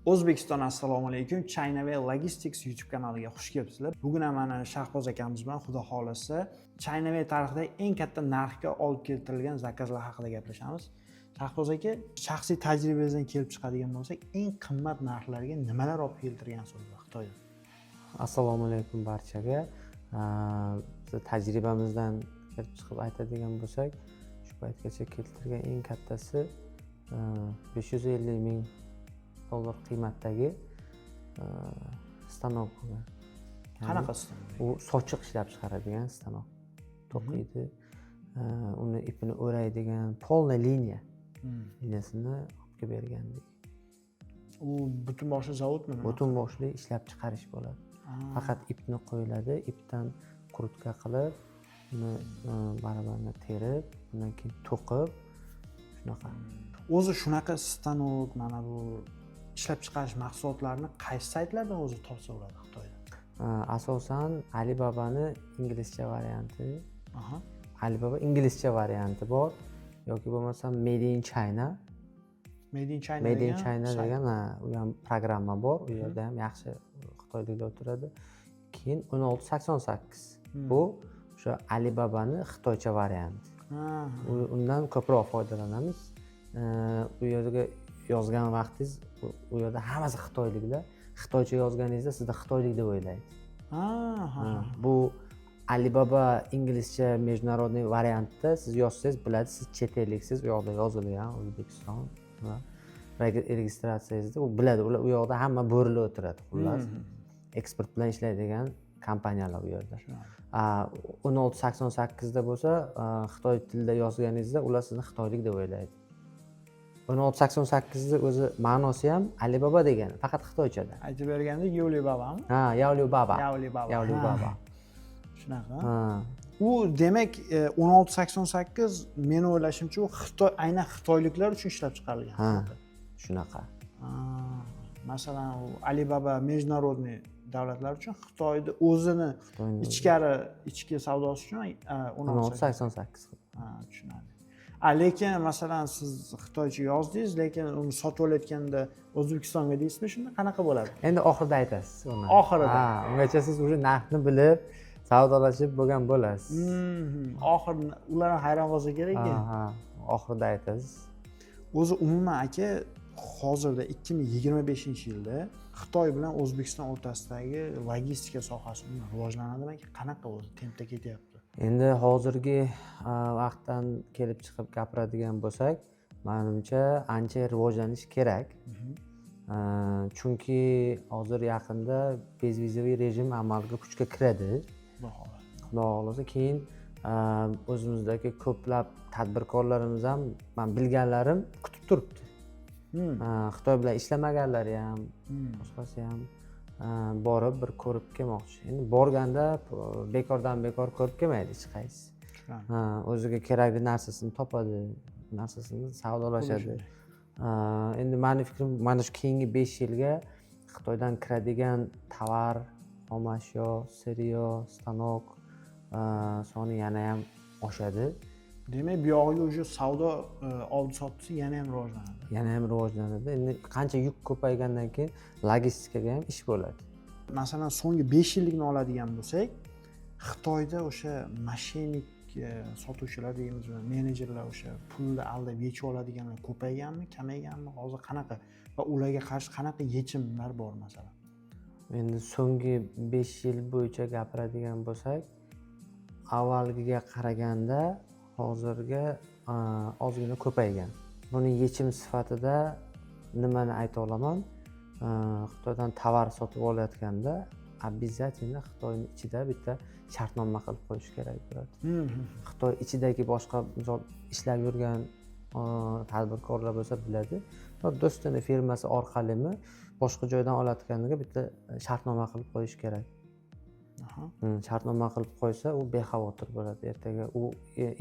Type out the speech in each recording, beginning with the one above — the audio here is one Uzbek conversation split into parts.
O'zbekiston, assalomu alaykum! Chinaway Logistics YouTube kanaliga xush kelibsizlar. Bugun ham mana Shahboz akamiz bilan, xudo xohlasa, Chinaway tarixida eng katta narxga olib keltirilgan заказ lar haqida gaplashamiz. Shahboz aka, shaxsiy tajribangizdan kelib chiqadigan bo'lsak, eng qimmat narxlarga nimalar olib keltirgansiz o'zi Xitoyda? Assalomu alaykum barchaga. Biz tajribamizdan kelib chiqib aytadigan bo'lsak, shu paytgacha keltirgan eng kattasi 550 ming dollar qiymatdagi stanok bo'lgan. Ya'ni Qanaqa stanok? U sochiq ishlab chiqaradigan stanok, to'qiydi, uni ipini o'raydigan полный liniya liniyasini olib kelib bergandik. U butun boshli zavodmi, nima? Butun boshli ishlab chiqarish bo'ladi. Faqat ipni qo'yiladi, ipdan крутка qilib, uni baravarni terib, undan keyin to'qib, shunaqa. O'zi shunaqa stanok, mana bu ishlab chiqarish mahsulotlarini qaysi saytlardan o'zi topsa bo'ladi Xitoyda? Asosan Alibabani inglizcha varianti. Alibaba inglizcha varianti bor yoki bo'lmasam Made in China. Made in China Made in degan China sayt. degan, ha, u ham programma bor, u yerda ham yaxshi xitoyliklar o'tiradi. Keyin 1688, bu o'sha Alibabani xitoycha varianti. Undan ko'proq foydalanamiz. U yerga yozgan vaqtingiz, u yerda hammasi xitoyliklar. Xitoycha yozganingizda sizni xitoylik deb o'ylaydi. Ha, ha. Ha, bu Alibaba inglizcha международный variantda siz yozsangiz, biladi, siz chet elliksiz. U yoqda yozilgan O'zbekiston va registratsiyangizda u biladi. Ular u yoqda hamma bo'rilar o'tiradi, xullas, eksport bilan ishlaydigan kompaniyalar u yerda. 1688da bo'lsa, xitoy tilida yozganingizda ular sizni xitoylik deb o'ylaydi. 1688ni o'zi ma'nosi ham Alibaba degani, faqat xitoychada. Aytib bergandek, Yuli Babami? Ha, Yauli Baba. Yauli Baba. Yauli Baba. Shunaqa. Ha. U demak, 1688, meni o'ylashimcha, u Xitoy, aynan xitoyliklar uchun ishlab chiqarilgan. Ha, shunaqa. Ha, masalan, u Alibaba международный davlatlar uchun, Xitoyni o'zini Xitoyni o'zi. ichkari, ichki savdosi uchun o'n 16 olti sakson sakkiz. Ha, tushunarli. A lekin masalan, siz xitoycha yozdingiz, lekin uni sotib olayotganda O'zbekistonga deysizmi, shunda qanaqa bo'ladi? Endi oxirida aytasiz uni. Oxirida. Ha, ungacha siz уже narxni bilib, savdolashib bo'lgan bo'lasiz. Oxiri ular ham hayron qolsa kerak. Ha, oxirida aytasiz. O'zi umuman, aka, hozirda 2025-yilda Xitoy bilan O'zbekiston o'rtasidagi logistika sohasi umuman rivojlanadimi, aka? Qanaqa o'zi tempda ketyapti? Endi hozirgi vaqtdan kelib chiqib gapiradigan bo'lsak, manimcha, ancha rivojlanish kerak. Chunki hozir yaqinda безвизовый rejim amalga, kuchga kiradi. Xudo xohlasa. Xudo xohlasa. Keyin o'zimizdagi ko'plab tadbirkorlarimiz ham, man bilganlarim, kutib turibdi. Xitoy bilan ishlamaganlari ham, boshqasi ham borib bir ko'rib kelmoqchi. Endi borganda bekordan bekor ko'rib kelmaydi hech qaysi. Tushunarli. Ha, o'ziga kerakli narsasini topadi, narsasini savdolashadi. Shunday. Endi mani fikrim, mana shu keyingi 5 yilga Xitoydan kiradigan tovar, xom ashyo, сырьё, stanok soni yana ham oshadi. Demak, bu yog'iga уже savdo oldi sotdisi yana ham rivojlanadi. Yana ham rivojlanadi. Endi qancha yuk ko'paygandan keyin logistikaga ham ish bo'ladi. Masalan, so'nggi 5 yillikni oladigan bo'lsak, Xitoyda o'sha мошенник sotuvchilar deymizmi, menejerlar, o'sha pulni aldab yechib oladiganlar ko'payganmi, kamayganmi, hozir qanaqa va ularga qarshi qanaqa yechimlar bor, masalan? Endi so'nggi 5 yil bo'yicha gapiradigan bo'lsak, avvalgiga qaraganda hozirgi ozgina ko'paygan. Buni yechim sifatida nimani ayta olaman? Xitoydan tovar sotib olayotganda обязательно Xitoyni ichida bitta shartnoma qilib qo'yish kerak bo'ladi. Xitoy ichidagi boshqa, misol, ishlab yurgan tadbirkorlar bo'lsa, biladi, do'stini firmasi orqalimi, boshqa joydan olayotganiga bitta shartnoma qilib qo'yish kerak. Shartnoma qilib qo'ysa, u bexavotir bo'ladi. Ertaga u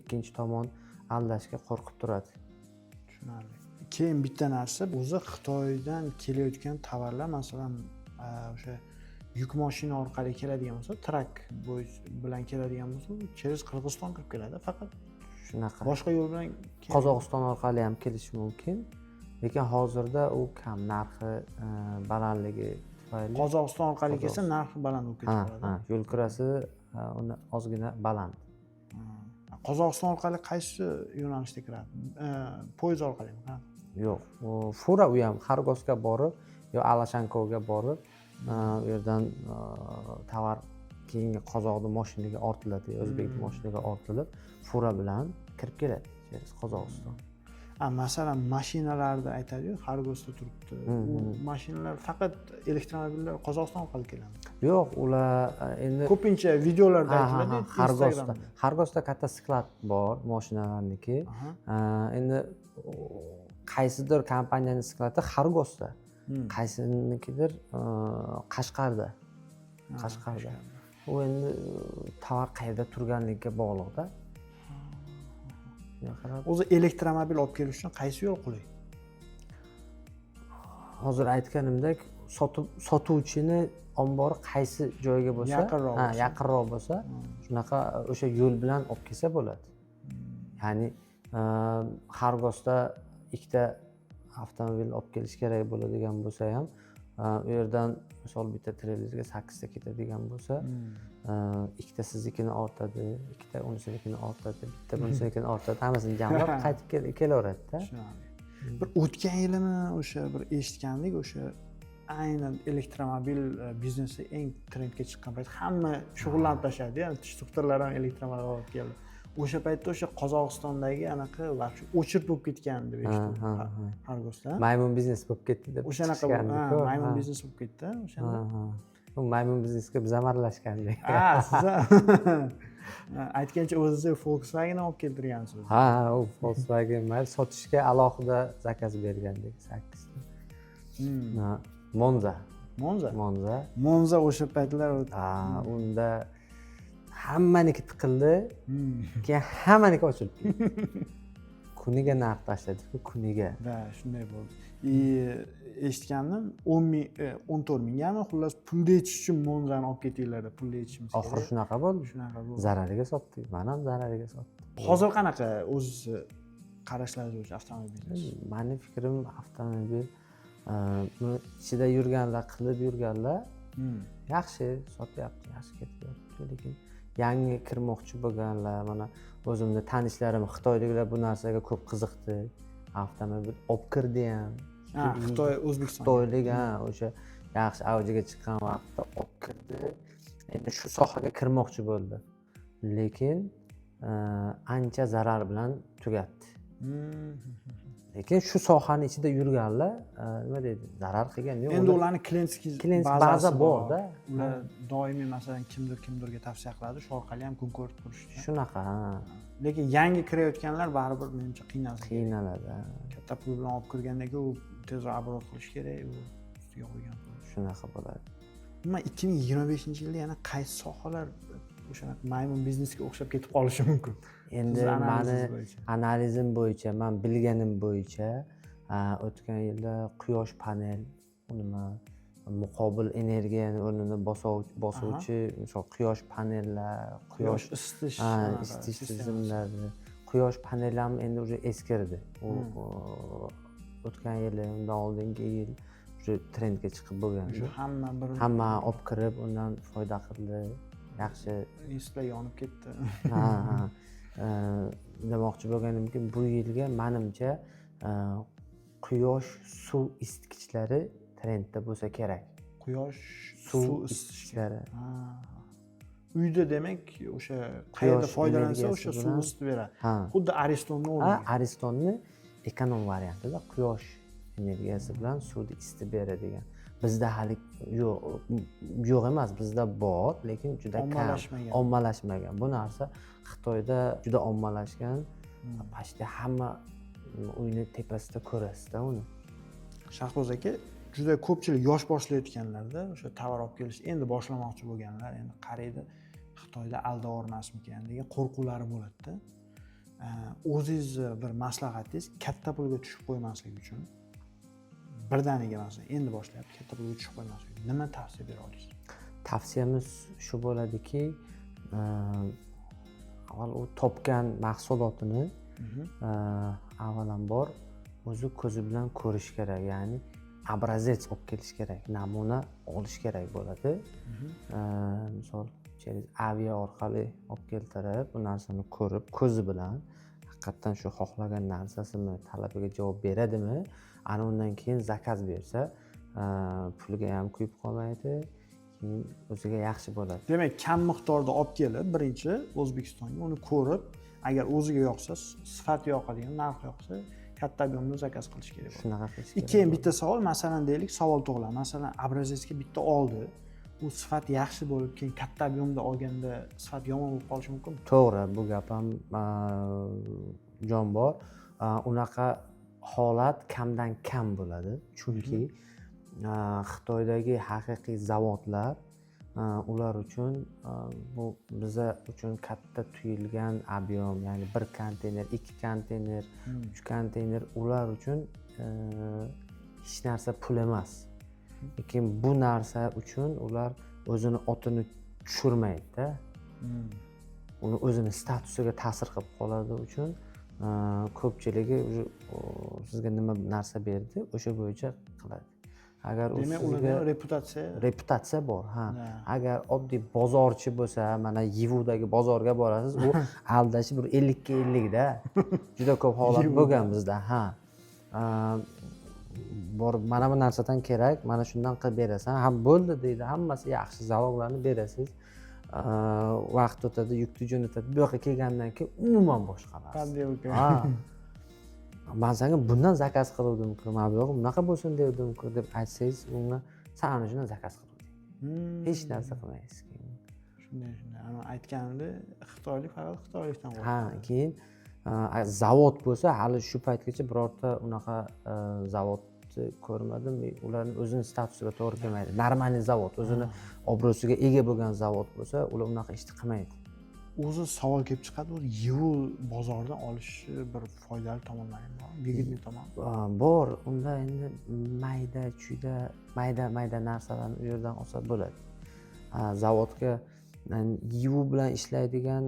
ikkinchi tomon aldashga qo'rqib turadi. Tushunarli. Keyin bitta narsa, o'zi Xitoydan kelayotgan tovarlar, masalan, o'sha yuk moshina orqali keladigan bo'lsa, truck bilan keladigan bo'lsa, u через Qirg'iziston kirib keladi faqat. Shunaqa. Boshqa yo'l bilan Qozog'iston orqali ham kelishi mumkin. Lekin hozirda u kam, narxi balandligi tufayli. Qozog'iston orqali kelsa, narxi baland bo'lib Ha, ketib qoladi. ha, yo'l kirasi uni ozgina baland. Ha. Qozog'iston orqali qaysi yo'nalishda kiradi? Poyezd orqalimi? Qanaqa? Yo'q, u fura, u ham Xorgosga borib yo Alashankovga borib, u yerdan tovar keyingi qozoqni moshinaga ortiladi, o'zbekni moshinaga ortilib, fura bilan kirib keladi через Qozog'iston. A, masalan, mashinalarni aytadiyu, Xorgosda turibdi. U mashinalar faqat elektromobillar Qozog'iston orqali keladi? Yo'q, ular endi Ko'pincha videolarda Ha, aytiladi, Xorgosda Instagramda. Xorgosda katta склад bor moshinalarniki. Endi qaysidir kompaniyani склад i Xorgosda, qaysinikidir Qashqarda. Qashqarda. U endi tovar qayerda turganligiga bog'liqda. Shunga qarab. O'zi elektromobil olib kelish uchun qaysi yo'l qulay? Hozir aytganimdek, sotuvchini ombori qaysi joyga bo'lsa, Yaqinroq ha, bo'lsa. yaqinroq bo'lsa, shunaqa o'sha yo'l bilan olib kelsa bo'ladi. Ya'ni Xorgosda ikkita avtomobil olib kelish kerak bo'ladigan bo'lsa ham, u yerdan misol bitta treylerga sakkizta ketadigan bo'lsa, ikkita siznikini ortadi, ikkita unisinikini ortadi, bitta bunisinikini ortadi, hammasini jamlab qaytib kelaveradida. Tushunarli. Bir o'tgan yilimi, o'sha bir eshitgandik, o'sha aynan elektromobil biznesi eng trendga chiqqan payt hamma shug'ullanib tashladi, ya'ni tish doktorlar ham elektromobil olib keldi. O'sha paytda o'sha Qozog'istondagi anaqa вообще очередь bo'lib ketgan deb eshitdim. Ha, ha. Xorgosda. Maymun biznes bo'lib ketdi deb O'shanaqa chiqishgandiku. Maymun biznes bo'lib ketdi o'shanda. Ha, ha. U maymun biznesga biz ham aralashgandik. Ha, siz ham aytgancha o'zingiz Volkswagen olib keltirgansiz. Ha, u Volkswagen mayli, sotishga alohida заказ bergandik sakkizta. Ha, Monza. Monza. Monza. Monza o'sha paytlar Ha, unda hammaniki tiqildi, keyin hammaniki ochilib ketdi. Kuniga narx tashladiku, kuniga. Да, shunday bo'ldi. И eshitgandim, 10 ming, 14 mingami, xullas, pulni yechish uchun Monzani olib ketinglar deb, pulni yechishimiz Oxiri kerak. shunaqa bo'ldi. Shunaqa bo'ldi. Zarariga sotdik, man ham zarariga sotdim. Hozir qanaqa o'zizni qarashlaringiz bo'yicha avtomobil biznesi? Mani fikrim, avtomobil buni ichida yurganlar, qilib yurganlar yaxshi sotyapti, yaxshi ketyapti, lekin yangi kirmoqchi bo'lganlar, mana o'zimni tanishlarim xitoyliklar bu narsaga ko'p qiziqdi, avtomobil olib kirdi ham. Ha, Xitoy O'zbekistonga. Xitoylik, ha, o'sha yaxshi avjiga chiqqan vaqtda olib kirdi, endi shu sohaga kirmoqchi bo'ldi, lekin ancha zarar bilan tugatdi. Lekin shu sohani ichida yurganlar nima deydi, zarar qilgani yo'q. Endi ularni клиентский Клиент bazasi baza bor-da. Ular doimiy, masalan, kimdir kimdirga tavsiya qiladi, shu orqali ham kun ko'rib turish uchun. Shunaqa, ha. Lekin yangi kirayotganlar baribir, menimcha, qiynalsa kerak. Qiynaladi, ha. Katta pul bilan olib kirgandan keyin u tezroq оборот qilish kerak, u ustiga qo'ygan pul. Shunaqa bo'ladi. Umuman, 2025-yilda yana qaysi sohalar o'shanaqa maymun biznesga o'xshab ketib qolishi mumkin? Endi Sizni mani analizingiz bo'yicha. Analizim bo'yicha, man bilganim bo'yicha, o'tgan yilda quyosh panel, nima, muqobil energiyani o'rnini bosuvchi, misol, quyosh panellar, quyosh quyosh isitish ha, anaqa isitish sistemasi. tizimlari. Quyosh paneli ham endi уже eskirdi u. O'tgan yili, undan oldingi yil уже trendga chiqib bo'lgan. Shu hamma bir Hamma olib kirib, undan foyda qildi yaxshi. Institutlar yonib ketdi. Ha. Demoqchi bo'lganimki, bu yilga manimcha quyosh suv isitgichlari trendda bo'lsa kerak. Quyosh suv suv isitishga. isitgichlari. Ha. Uyda, demak, o'sha qayerda Quyosh foydalansa, energiyasi o'sha suv bilan. isitib beradi. Ha. Xuddi Aristonni Ha, o'rniga. Aristonni эконом variantida quyosh energiyasi bilan suvni isitib beradigan. Bizda hali yo'q, yo'q emas, bizda bor, lekin juda kam. Ommalashmagan. Ommalashmagan. Bu narsa Xitoyda juda ommalashgan. Почти hamma uyni tepasida ko'rasizda uni. Shahboz aka, juda ko'pchilik yosh boshlayotganlarda, o'sha tovar olib kelish endi boshlamoqchi bo'lganlar endi qaraydi, Xitoyda aldavormasmikan degan qo'rquvlari bo'ladida. O'zingizni bir maslahatingiz, katta pulga tushib qo'ymaslik uchun, birdaniga, masalan, endi boshlayapti, katta pulga tushib qo'ymaslik uchun nima tavsiya bera olasiz? Tavsiyamiz shu bo'ladiki, avval u topgan mahsulotini avvalambor O'zi ko'zi bilan ko'rish kerak, ya'ni образец olib kelish kerak, namuna olish kerak bo'ladi. Misol, через avia orqali olib keltirib, bu narsani ko'rib, ko'zi bilan haqiqatdan shu xohlagan narsasimi, talabiga javob beradimi, ana undan keyin заказ bersa, puliga ham kuyib qolmaydi, keyin o'ziga yaxshi bo'ladi. Demak, kam miqdorda olib kelib, birinchi O'zbekistonga, uni ko'rib, agar o'ziga yoqsa, sifati yoqadigan, narx yoqsa, katta объем da заказ qilish kerak bo'ladi. Shunaqa qilish kerak Keyin bo'ladi. bitta savol, masalan, deylik, savol tug'iladi. Masalan, образец ga bitta oldi, u sifat yaxshi bo'lib, keyin katta объем da olganda sifat yomon bo'lib qolishi mumkinmi? To'g'ri, bu gap ham jon bor. Unaqa holat kamdan kam bo'ladi, chunki Xitoydagi haqiqiy zavodlar, ular uchun bu biza uchun katta tuyulgan объем, ya'ni bir konteyner, ikki konteyner, uch konteyner ular uchun hech narsa, pul emas. Lekin bu narsa uchun ular o'zini otini tushirmaydida, uni o'zini statusiga ta'sir qilib qoladi uchun ko'pchiligi уже sizga nima narsa berdi, o'sha bo'yicha qiladi. Agar u Demak, sizga ularda reputatsiya Reputatsiya bor, ha. Da. Agar oddiy bozorchi bo'lsa, mana Yivudagi bozorga borasiz, u aldashi bir 50ga 50da, juda ko'p holat Yivuda. bo'lgan bizda, ha. Borib, mana bu narsadan kerak, mana shundan qilib berasan, ha, bo'ldi deydi, hammasi yaxshi, залог larni berasiz. Vaqt o'tadi, yukni jo'natadi, bu yoqqa kelgandan keyin umuman boshqa narsa. Подделка. Ha, man sanga bundan заказ qiluvdimku, mana bu yog'i bunaqa bo'lsin devdimku, deb aytsangiz unga, san ana shundan заказ qiluvding, hech narsa qilmaysiz keyin. Shunday, ana aytganimda, xitoylik faqat xitoylikdan Ha. qo'rqadi. Keyin zavod bo'lsa, hali shu paytgacha birorta unaqa zavodni ko'rmadim, ularni o'zini statusiga to'g'ri kelmaydi. Нормальный zavod, o'zini obro'siga ega bo'lgan zavod bo'lsa, ular unaqa ishni qilmaydi. O'zi savol kelib chiqadi, o'zi Yiwu bozoridan olishi bir foydali tomonlari ham bor, выгодный tomon. Bor, unda endi mayda chuyda, mayda mayda narsalarni u yerdan olsa bo'ladi. Zavodga Yiwu bilan ishlaydigan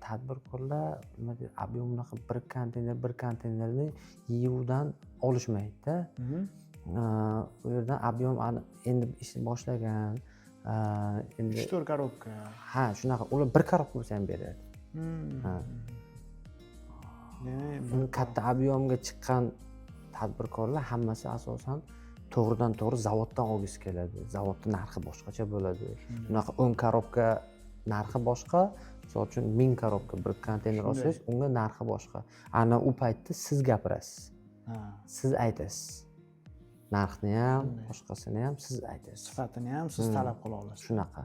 tadbirkorlar, nima deydi, объем unaqa bir konteyner, bir konteynerni Yiwudan olishmaydida. U yerdan объем endi ishni boshlagan endi Uch, to'rt коробка. Ha, shunaqa, ular bir коробка bo'lsa ham beradi. Ha. Demak, Uni katta объем ga chiqqan tadbirkorlar hammasi asosan to'g'ridan to'g'ri zavoddan olgisi keladi. Zavodni narxi boshqacha bo'ladi, unaqa 10 коробка narxi boshqa, misol uchun, 1000 коробка bir konteyner olsangiz, unga narxi boshqa. Ana u paytda siz gapirasiz, siz aytasiz narxni ham, boshqasini ham siz aytasiz. Sifatini ham siz talab qila olasiz. Shunaqa.